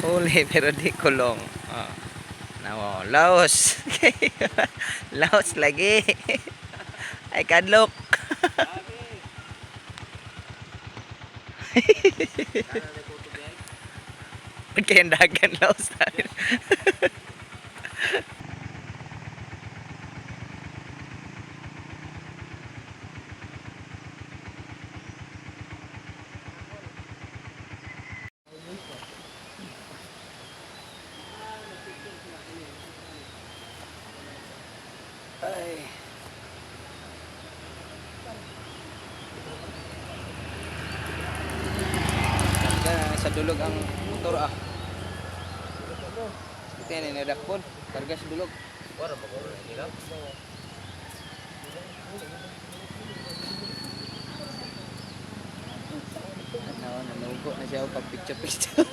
Huli pero di kulong. Oh. Nawo, laos. Laos lagi. Ay kadlok. Ba't kaya ang dagan laos tayo? Ay. Ganda sa dulog ang motor ah. Ito yan, inadakpon. Karga sa dulog. Wala ba ko nila? Ano, nanugo na siya pag picture picture.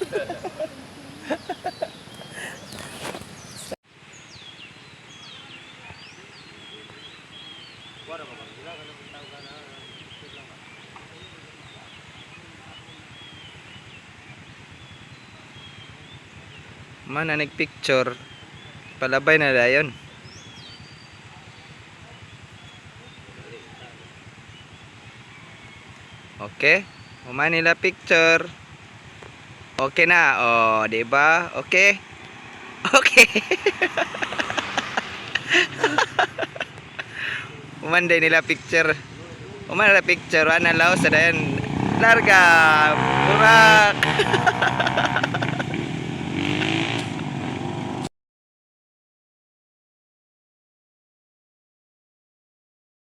Wala ba ko nila kanang tawag na lang ba? Man na nagpicture. Palabay na dayon. Okay. Human nila picture. Okay na. Oh, di ba? Okay. Okay. Human day nila picture. Human nila picture. Ana laos sa dayon. Larga. Burak.